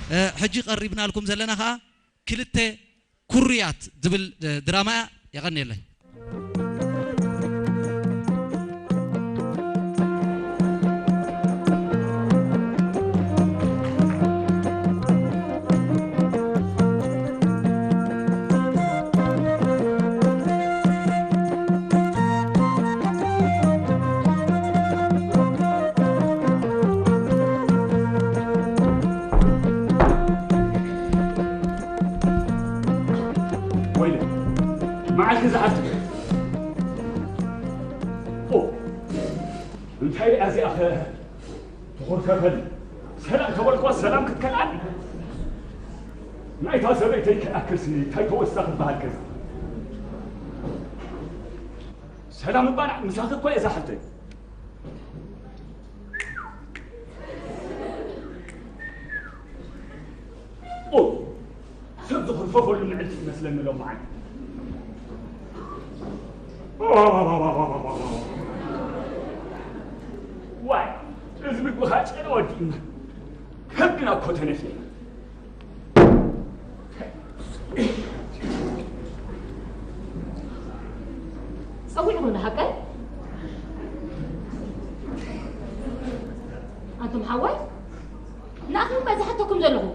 እ፣ ሕጂ ቀሪብናልኩም ዘለና ኸኣ ክልተ ኩሩያት ዝብል፣ እ፣ ድራማ እያ። የቐንየለይ። ወይለ፣ መዓልቲ ዝሓፍት። ኦ፣ እንታይ ደኣ እዚኣ ኸ ትኹርከፈል? ሰላም ተበልኳ፣ ሰላም ክትከልኣል? ናይታ ሰበይተይ ክኣክልሲ እንታይ ተወስታ ክበሃል ገዛ? ሰላም እባ ንዓ ምሳኺ እኮ እየ ዝሓፍተይ። ኦ፣ ሰብ ዝኽርፈፈሉ ምዕልቲ ይመስለኒ ሎም መዓልቲ። ዋይ፣ እዚ ምግቢ ኻጨነ ወዲእና። ከብድና እኮ ተነፊና። ጸዊዕኹም ንሓቀይ? ኣንቱም ሓዋይ፣ ንኣኹም እባ ዝሓተኩም ዘለኹ።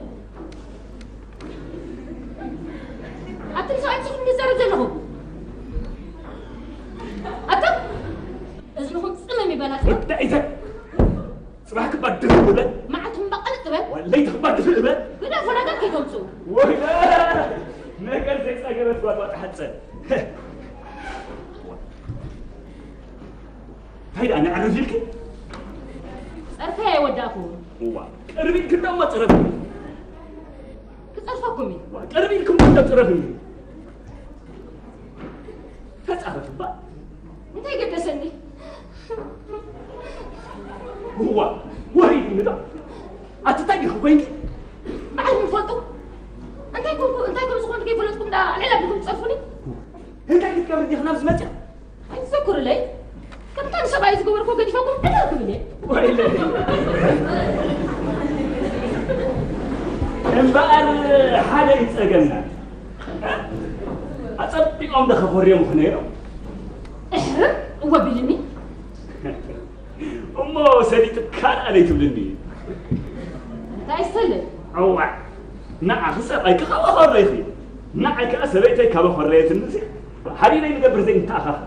ኣቱም ሰብኣይ ንስኹም ዝዛረብ ዘለኹ። ኣቱም እዝንኹም ጽምም ይበላትኩም። ወዲ ዒዘ፣ ጽባሕ ክባድር እበል። መዓልቲ እምባ ቀልጥ በል። ወለይቲ ክባድር እበል። ግደፉ፣ ነገር ከይተምጽኡ። ወይ ነገር ዘይጸገበት ጓል ዋጣ ሓጸን። እንታይ ደኣ ነዕርፍ ኢልኪ? ጸርፈይ ኣይወዳእኩ። እዋ፣ ቅርብ ኢልኪ እንዳማ ጸረፍ። ክጸርፈኩም እዩ። እዋ፣ ቅርብ ኢልኩም እንዳ ጸረፍ። ተጻረፍ እባ። እንታይ ገደሰኒ? እዋ፣ ወሪድኒ ዶ? ኣቲ እንታይ ዲኹ ኮይንኪ? ባዕልኹም ትፈልጡ። እንታይ ኮንኩ፣ እንታይ ከም ዝኾንኩ ከይፈለጥኩም ዳ ልዕል ኣቢልኩም ትጸርፉኒ? እንታይ ክትገብሪ ዲኺ ናብዚ መጺኣ? ኣይትዘክሩለይ። ከምታ ንሰብኣይ ዝገበርኩ ገዲፈኩም ዕዳ ክብል እየ። ወይለይ። እምበኣር ሓደ እዩ ጸገምና። ኣጸቢቖም ዶ ከኾርዮምኺ ነይሮም? እሕርር እወ ቢልኒ። እሞ ሰሊጡ ካልኣ ዘይትብልኒ። እንታይ ሰልጥ? እዋእ፣ ንዓኺ ሰብኣይኪ ካብ ኣኾረይኺ፣ ንዓይ ከኣ ሰበይተይ ካብ ኣኾረየትኒ፣ እዚ ሓቢረይ ንገብር ዘይንተኣኻኸብ።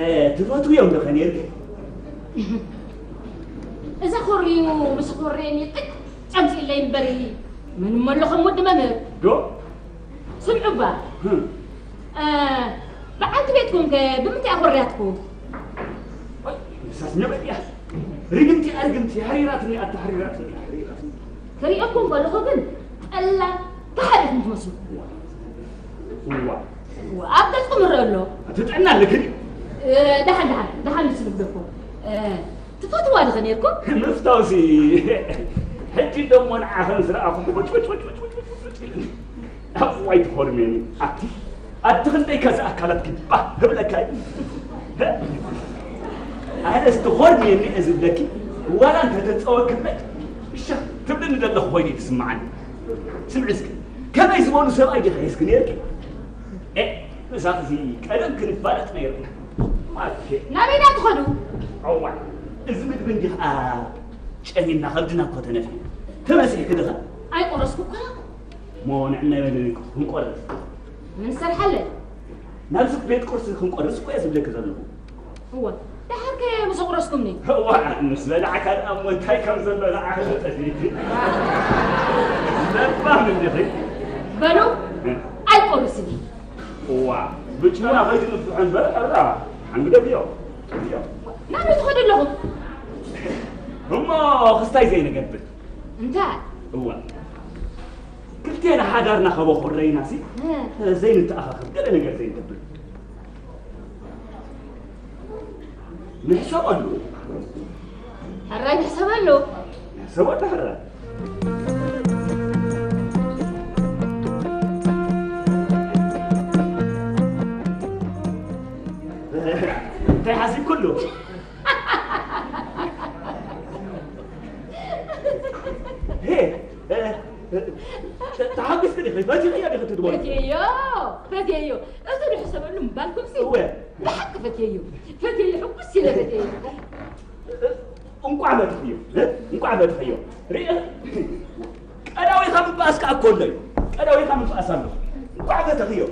እ፣ ትፈትውዮም ዶ ኸ ነይርኪ? እዛ ኾርዩ ምስ ኾረየኒ ቅጭ ኣምፅእለይ እምበሪ፣ ምን እሞ ኣሎ ከም ወዲ መምህር? ዶ? ስምዑ እባ። ህም። እ፣ በዓልቲ ቤትኩም ከ ብምንታይ እያ ኾርያትኩም? ወይ፣ ንሳስ ነበድ እያ። ርግምቲ እያ፣ ርግምቲ። ሓሪራትኒ፣ ኣታ ሓሪራትኒ፣ ሓሪራትኒ። ክሪኦኩም ከለኹ ግን ጠላም ከሓዲኹም ትመስሉ። እዋ። እዋ፣ ኣብ ገጽኩም ይረአ ኣሎ። እቲ ጥዕና ኣለኪ ድዩ? እ፣ ደሓን፣ ደሓን፣ ደሓን ንሱ ንግደፎ። እ፣ ትፈትዋ ዲኺ ነይርኩም? ምፍታውሲ፣ ሕጂ ደሞ ንዓኽን ዝረኣኹ ሕውጭ፣ ሕውጭ፣ ሕውጭ ኢሉኒ። እዋይ ትኾርሜኒ፣ ኣቲ፣ ኣቲ ክንደይ ከዚ ኣካላትኪ ባህ ህብለካ እዩ። ኣነስ ትኾርሜኒ እየ ዝብለኪ፣ ዋላ እንተተጸወክለይ፣ እሻ ትብልኒ ዘለኹ ኮይኑ እዩ ዝስምዓኒ። ስምዒ እስኪ፣ ከመይ ዝበሉ ሰብኣይ ዲኺ ሒዝኪ ነይርኪ? ኤ፣ ንሳኺ ቀደም ክንፋለጥ ነይርና። ኣቴ። ናበይ ኢና ትኸዱ? እዋይ፣ እዚ ምግቢ እንዲኻ ጨኒና ከብድና እኮ ተነፊሑ። ተመሲሕኪ ድኻ? ኣይቆረስኩ እኳ። እሞ ንዕና በሊ ክንቆርስ። ምን ሰርሓለይ? ናብዚ ቤት ቁርሲ ክንቆርስ እኮ እየ ዝብለኪ ዘለኹ። እወ፣ ደሓር ከ ምስ ኣቑረስኩምኒ? እዋ፣ ምስ በላዕካ ደኣ እሞ እንታይ ከም ዘሎ ንዓኺ ተጠፊእኪ። ለባም እንዲኺ። በሉ፣ እ። ኣይቆርስን። እዋ፣ ብጭና ከይትንፍሑ እምበር፣ ሕራ፣ ሓንግደ ብዮ፣ ብዮ። ናበይ ትኸዱ ኣለኹም? እሞ ክስታይ ዘይንገብር። እንታይ? እዋ፣ ክልቴና ሓዳርና ከበኹረይናሲ፣ እ። ዘይንተኣኻኸብ ገለ ነገር ዘይንገብር። ንሕሰበሉ። ሕራይ ንሕሰበሉ። ንሕሰበሉ ሕራይ። እንታይ ሓሲብኩሉ? ተሓጒስኪ ዲኺ? ፈቲኽዮ ዲኺ እቲ ዝበልኩ? ፈትየዮ፣ ፈትየዮ። እዚ ዝሕሰበሉ ምባልኩምሲ። እወ። ብሓቂ ፈትየዮ። ፈትየዮ፣ ሕጉስ ኢለ ፈትየዮ። እንቋዕ ፈትኽዮ፣ እንቋዕ ፈትኽዮ። ርኢ፣ ቀዳዊኻ ምባኣስ ከኣ እኮ ኣሎ እዩ። ቀዳዊኻ ምባኣስ ኣሎ። እንቋዕ ፈተኽዮ።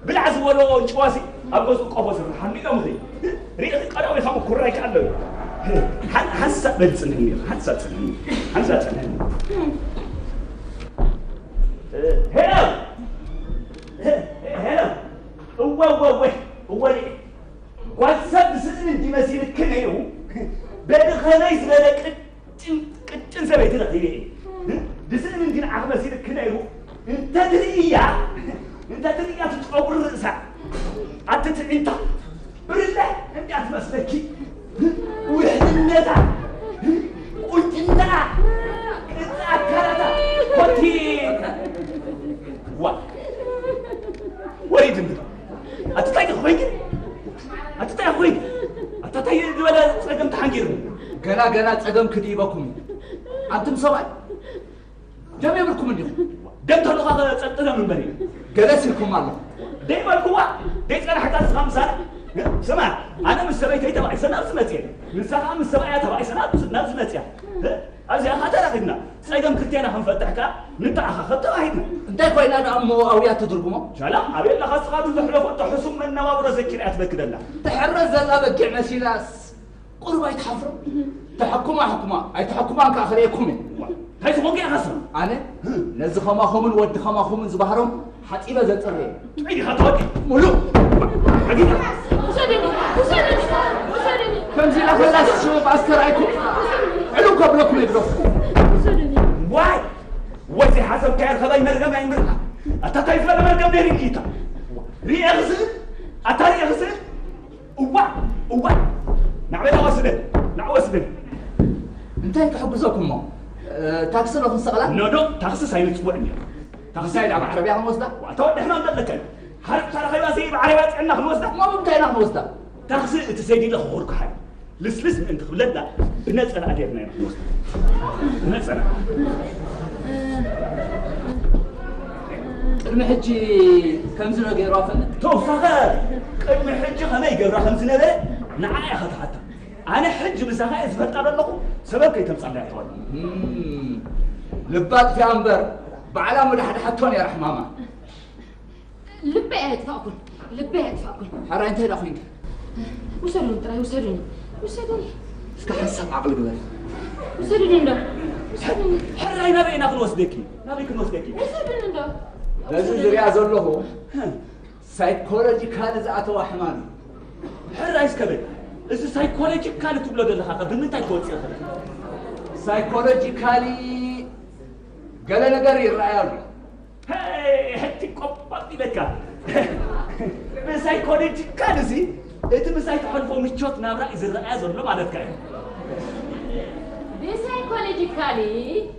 ብላዕ ዝበሎ ጭዋሲ ኣብ ገዝኡ ቆፎ ስርሓሉ ኢሎምኺ። ርኢ፣ ቀዳዊኻ ምኩራይ ከኣ ኣሎ እዩ። ሓን-፣ ሓንሳእ በል ጽንሕኒ፣ ሓንሳእ ጽንሕኒ፣ ሓንሳእ ጽንሕኒ። ሄሎ! ሄሎ! እወ፣ እወ፣ እወ፣ እወ፣ ርኢ። ጓል ሰብ ብስእሊ እንዲ መሲልኪ ነይሩ፣ በሊ ኸመይ ዝበለ ቅጭን፣ ቅጭን ሰበይቲ ረኺበ እየ። ብስእሊ እንዲ ንዓኺ መሲልኪ ነይሩ፣ እንተ ትርእያ፣ እንተ ትርእያ እቲ ጨጉሪ ርእሳ፣ ኣቲ ትዕንታ፣ ብርለ እንድያ ትመስለኪ። ውሕልነታ፣ ቁንጅናኣ፣ ቅርጺ ኣካላታ፣ ኮቲ፣ ዋ፣ ወይ ድምር። ኣቲ እንታይ ኮይኑ? ኣቲ እንታይ ኮይኑ? ኣታ እንታይ ዝበለ ጸገም ተሓንጊሩ? ገና ገና ጸገም ክድይበኩም እዩ። ኣንቱም ሰብኣይ፣ ደም የብልኩም እንዲኹም። ደም ተልኡኻ ጸጥቶም እምበር እዩ። ገለ ሲልኩም ኣለኹም። ደይ በልኩዋ፣ ደይ ጸናሕካ ንስኻ ምሳና። ስማ፣ ኣነ ምስ ሰበይተይ ተባኢሰ ናብዚ መጽየ። ንሳ ኸኣ ምስ ሰብኣያ ተባኢሰ ናብዚ፣ ናብዚ መጽያ። ኣብዚኣ ኸኣ ተራኺብና። ጸገም ክልቴና ክንፈትሕ ከኣ ንተኣኻኸብ ተባሂልና። እንታይ ኮይና ደኣ እሞ ኣውያ ትትርጉሞ? ሻላ፣ ኣበይ ኣለኻ ንስኻ? እቲ ዘሕለፎቶ ሕሱም መነባብሮ ዘኪራ እያ ትበኪ ዘላ። ትሕረስ ዘላ በጊዕ መሲላስ ቁሩብ ኣይትሓፍሩ? ተሐኩማ ሕኩማ፣ ኣይተሐኩማን ከኣ ክርእየኩም እየ። እንታይ ዝኾንኩ ኢኻ ስማ? ኣነ ነዚ ኸማኹምን ወዲ ኸማኹምን ዝበሃሮም ሓጺበ ዘጽርየ። እንታይ ኢኻ ትወዲ? ሙሉእ። ኣጊዳ። ውሰደኒ፣ ውሰደኒ፣ ውሰደኒ። ከምዚ ኢላ ከላስ ሽዑ ኣስተርኣይኩም። ዕሉም ከብለኩም እየ ግደፍኩም። ውሰደኒ። ዋይ! ወይ ዘይሓሰብካዮ ርኸባይ መርገም ኣይምርኣ። ኣታ እንታይ ዝበለ መርገም ነይሩ ኢልኪ እታ? ርእየ ክስእል? ኣታ ርእየ ክስእል? እዋ፣ እዋ። ናዕበላ ወስደን፣ ናዕ ወስደን። እንታይ ክሕግዘኩም እሞ? እ፣ ታክሲ ዶ ክንሰቕላ? ኖ፣ ኖ፣ ታክሲ ሳይንጽውዕ እኒኦ። ታክሲ እንታይ ደኣ ብዓረብያ ክንወስዳ? ዋታ ወዲ ሕማም ዘለካ እዩ። ሓርቕ ተረኺባ ሲ ብዓረብያ ጽዕና ክንወስዳ? እሞ ብምንታይ ኢና ክንወስዳ? ታክሲ እቲ ሰይዲ ኢለ ክኾርኩ ሓይ። ልስልስ ምእንቲ ክብለላ ብነጸላ ኣዴርና ኢና ክንወስዳ። ብነጸላ። ቅድሚ ሕጂ ከምዚ ዶ ገይሩ ኣፈልጥ? ተውሳኸ ቅድሚ ሕጂ ከመይ ገብራ ከም ዝነበረ ንዓ ኢኻ ትሓታ። ኣነ ሕጂ ምሳኻ እየ ዝፈልጣ ዘለኹ፣ ሰበብ ከይተምጻላ እያ ትበል። እም፣ ልባ ኣጥፊኣ እምበር፣ ባዕላ ምዳሕዳሓቶ ነይራ ሕማማ። ልበይ ኣየጥፋእኩን፣ ልበይ ኣየጥፋእኩን። ሕራይ እንታይ ደኣ ኮይንኪ? ውሰዱኒ ጥራይ፣ ውሰዱኒ፣ ውሰዱኒ። እስከ ሓንሳብ ዓቕሊ ግበር። ውሰዱኒ እንዶ፣ ውሰዱኒ። ሕራይ ናበይ ኢና ክንወስደኪ? ናበይ ክንወስደኪ? ውሰዱኒ እንዶ። በዚ ዝሪኣ ዘለኹ ሳይኮሎጂካሊ ዝኣተዋ ሕማም እዩ። ሕራይ እስከ በል፣ እዚ ሳይኮሎጂካሊ ትብሎ ዘለኻ ከ ብምንታይ ክወጽእ ይኽእል? ሳይኮሎጂካሊ ገለ ነገር ይረኣይ ኣሎ። ሄይ፣ ሕቲ ቆጳጥ ኢለካ። ብሳይኮሎጂካሊ እዚ እቲ ምሳይ ትሓልፎ ምቾት ናብራ እዩ ዝረኣያ ዘሎ ማለትካ እዩ። ብሳይኮሎጂካሊ?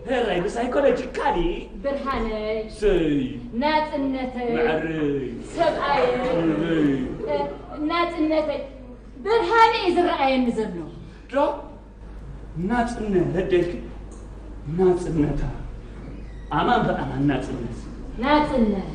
ሕራይ፣ ብሳይኮሎጂካሊ። ብርሃነይ፣ ስይ፣ ናጽነተይ፣ መዐረይ፣ ሰብኣየይ፣ እርይ፣ እ፣ ናጽነተይ፣ ብርሃነይ እዩ ዝረኣየኒ ዘሎ። ዶ ናጽነት ረደልኪ? ናጽነታ ኣማን ብኣማን ናጽነት። ናጽነት፣